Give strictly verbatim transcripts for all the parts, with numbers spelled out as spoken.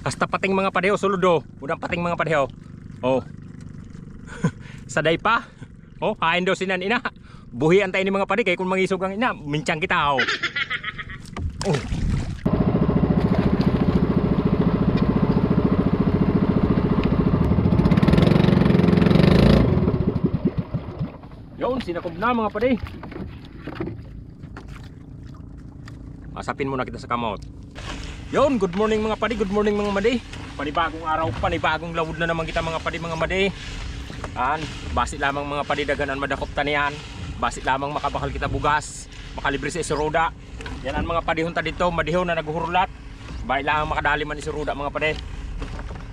Hasta pating, mga padi, o, sulod, o. Unang pating, mga padi, o. O. Saday pa. O, haen daw sinan ina. Buhian ta ini, mga padi, kay kun mangisog ang ina, minchang kita, o. O. Yon, sinakob na, mga padi. Asapin muna kita sa kamot. Yon, good morning, mga padi, good morning, mga madi. Panibagong araw, panibagong lawod na naman kita, mga padi, mga madi. An, basi lamang, mga padi, daghan an madakop ta niyan. Basi lamang makabakal kita bugas, makalibre sa isuruda. Yan an mga padihon ta didto, madihon na naghuhurulat. Basi lamang makadali man isuruda, mga padi.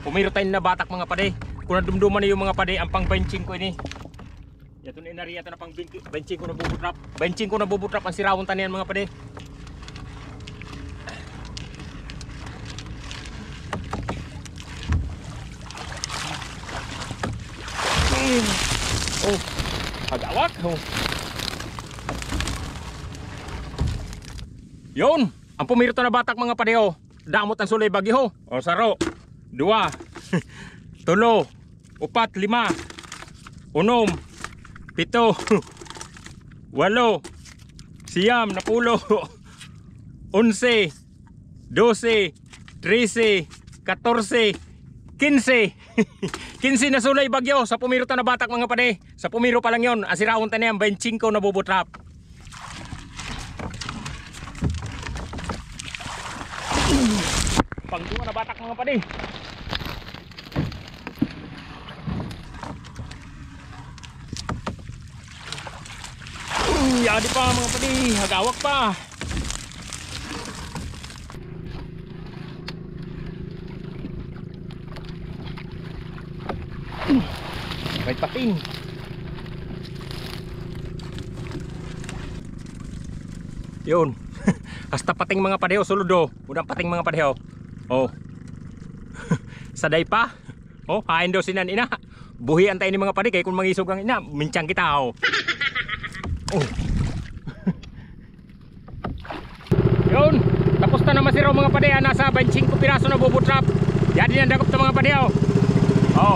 Pumiro ta ini na batak, mga padi. Kun nadumduman niyo, mga padi, an pang baynte singko ini. Yato na inari, yato na pang baynte singko na bubutrap. Baynte singko na bubutrap an sirawon ta niyan, mga padi. O, hagawak, o. Yon, an pumiro ta na batak, mga padi, o. Damot an sulay bagyo. O, saro. Duwa. Tulo. Upat, lima. Unom. Pito. Walo. Siyam, napulo. Onse. Dose. Trese. Katorse. Kinse. Kinse na sulay bagyo sa pumiro ta na batak, mga padi. Sa pumiro pa lang yon, an sirawon ta niyan, baynte singko na bubutrap. Pangduwa na batak, mga padi. Yadi pa, mga padi, hagawak pa. May pating. Yon. Hasta pating, mga padi, o, sulod, o. Unang pating, mga padi, o. O. Saday pa. O, haen daw sinan ina. Buhian ta ini, mga padi, kay kun mangisog ang ina, minchang kita, o. O. Yon, tapos ta na masiraw, mga padi, an nasa baynte singko piraso na bubutrap. Yadi na an dakop ta, mga padi, o. O.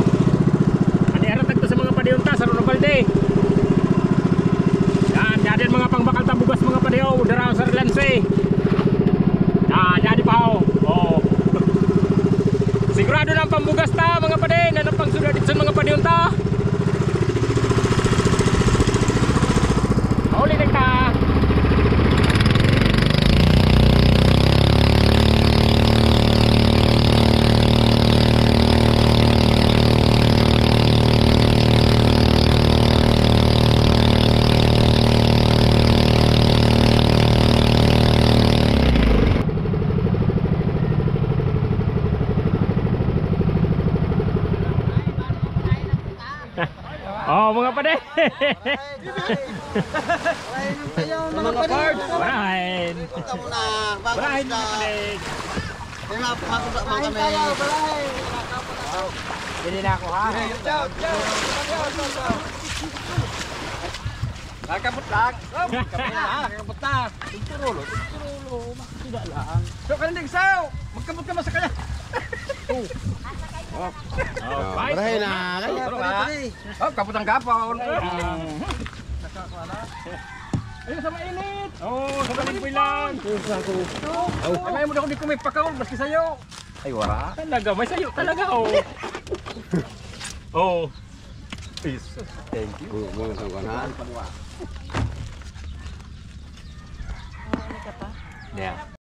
An iharatag ta sa mga padihon ta, saro na balde. Yan, yadi an mga pangbakal ta bugas, mga padi, o, dara sa relanse. Yan, yadi pa, o. O. Sigurado na an pambugas ta, mga padi, na an pangsuda didto sa mga padihon ta. Mauli na kita. O, mga padi. Mga padi. Marahin. Marahin, mga padi. Ay, ma-, matuto man kami. Pwede na ako, ha? Nakakabot lang. Nakakabot lang. Tinturulo, tinturulo. Makakita lang. So, kanindig sayo. Magkabot ka masakaya. O. O, marahin na. Kayo, pare, pare. O, kapot ang kapon. Ay, sa mainit. O, sa mainit po lang. Ay, may muda ko di ko may pakaon, maski sayo. Ay, wala. Talaga, may sayo talaga, o. O. Peace. Thank you. Yeah.